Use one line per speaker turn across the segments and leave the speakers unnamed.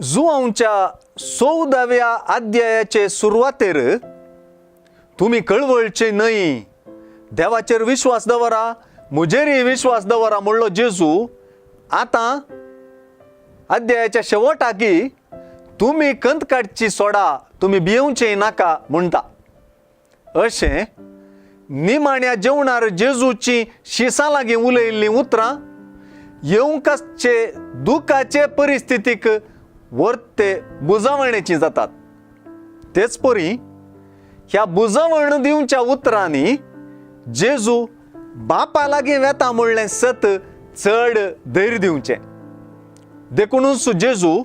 जुवांच्या 14व्या अध्यायाचे सुरवातेर तुमी कळवळचे न्हय, देवाचेर विश्वास दवरा, म्हजेरय विश्वास दवरा म्हणलो जेजू आतां अध्यायाच्या शेवटाकी तुमी कंत काडची सोडा, तुमी भियेवचे नाका म्हणटा. अशें निमाण्या जेवणार जेजूची शिसां लागीं उलयल्लीं उतरां येवंक आसचे दुखाचे परिस्थितीक वर्ते बुजावणेची जातात. तेच परी ह्या बुजावण दिवच्या उतरांनी जेजू बापा लागीं वेता म्हणलें सत चड धैर्य दिवचें. देखूनच जेजू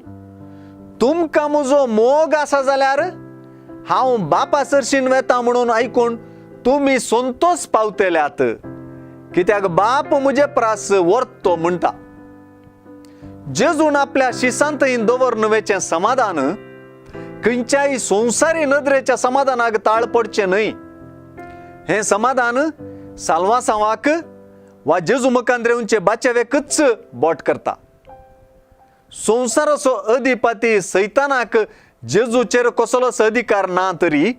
तुमकां म्हजो मोग आसा जाल्यार हांव बापा सरशीन वेता म्हणून आयकून तुमी संतोश पावतल्यात, कित्याक बाप म्हजे प्रास व्हरतो म्हणटा. जेजून आपल्या शिसांतय दवरून वेचें समाधान खंयच्याय संवसारी नदरेच्या समाधानाक ताळ पडचें न्हय. हें समाधान साल्वासांवाक वा जेजू मुखांद्रेवचे बाचेवेकच बोट करता. संवसाराचो अधिपती सैतानाक जेजूचेर कसलोच अधिकार ना तरी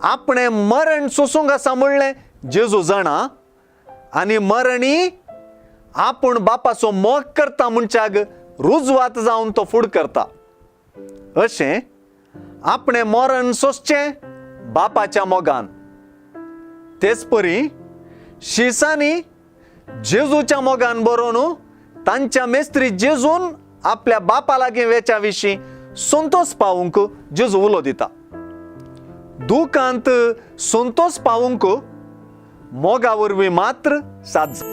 आपणें मरण सोसूंक आसा म्हणलें जेजू जाणा आनी मरणी आपूण बापाचो मोग करता म्हणच्याक रुजवात जावन तो फूड करता. अशें आपणें मरण सोसचें बापाच्या मोगान. तेच परी शिसांनी जेजूच्या मोगान बरोवन तांच्या मेस्त्री जेजून आपल्या बापा लागीं वेच्या विशीं संतोश पावूंक जेजू उलो दिता. दुखांत संतोश पावूंक मोगा वरवीं मात्र साथ.